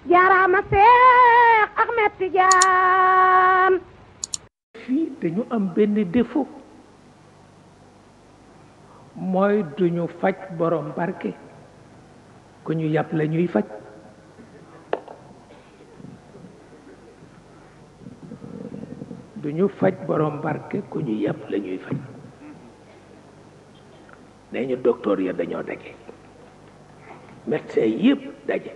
jaaraama Seex Ahmed Tijaan. fii dañu am benn défaut mooy duñu faj borom barke ku ñu yàpp la ñuy faj. duñu faj borom barke ku ñu yàpp la ñuy faj. nee ñu docteur ya dañoo daje médecin yépp daje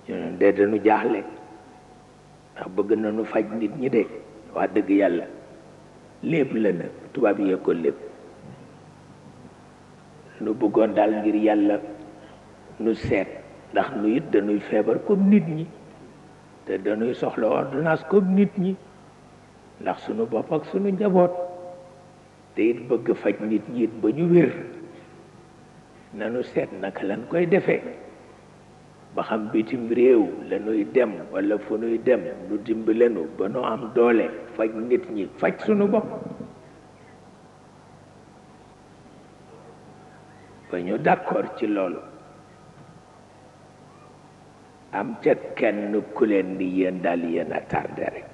ñu de dañu jaaxle ndax bëgg nañu faj nit ñi de wax dëgg yàlla lépp la na tubaab yee ko lépp nu bëggoon daal ngir yàlla nu seet ndax nu it dañuy feebar comme nit ñi te dañuy soxla ordonnance comme nit ñi ndax sunu bopp ak sunu njaboot te it bëgg faj nit ñi it ba ñu wér nanu seet naka lan koy defee ba xam bitim réew la nuy dem wala fu nuy dem nu dimbalenu ba nu am doole faj nit ñi faj sunu bopp. ba ñu d'accord ci loolu am ca kenn ku leen ni yéen daal yéen a tardé rek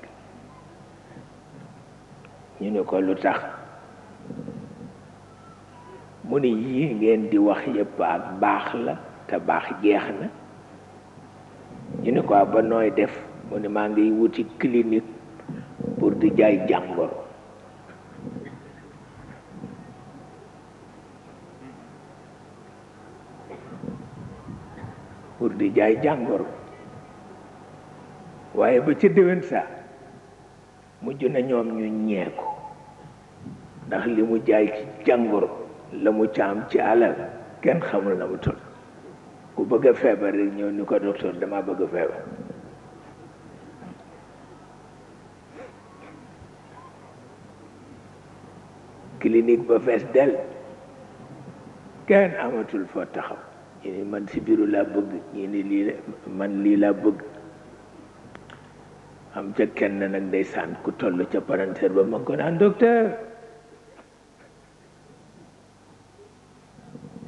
ñu ne ko lu tax mu ni yii ngeen di wax yépp ak baax la te baax jeex na. ñu ne ko ba nooy def mu ne maa ngi wuti clinique pour di jaay jàngoro. pour di jaay jàngoro waaye ba ca déwén saa mujj na ñoom ñu ñee ko ndax li mu jaay ci jàngoro la mu caam ci alal kenn xamul na mu toll. ku bëgg a feebar rek ñëw ni ko docteur dama bëgg a feebar. clinique ba fees del kenn amatul foo taxaw ñu ni man si biiru laa bëgg ñu ni lii man lii laa bëgg. am ca kenn nag ndeysaan ku toll ca parenteer ba ma ko naan docteur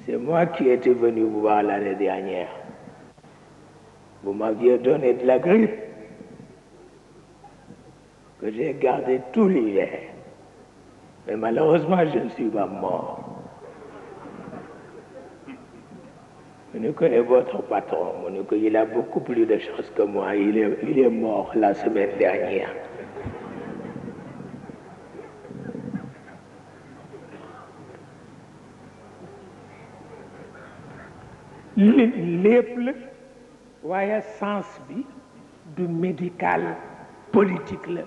c'est moi qui étais venu vous voir l'année dernière. Vous m'aviez donné de la grippe que j'ai gardé tout l'hiver. Mais malheureusement, je ne suis pas mort. Je connais votre patron. Il a beaucoup plus de chance que moi. Il est mort la semaine dernière. lépp la waaye sens bi du médical politique la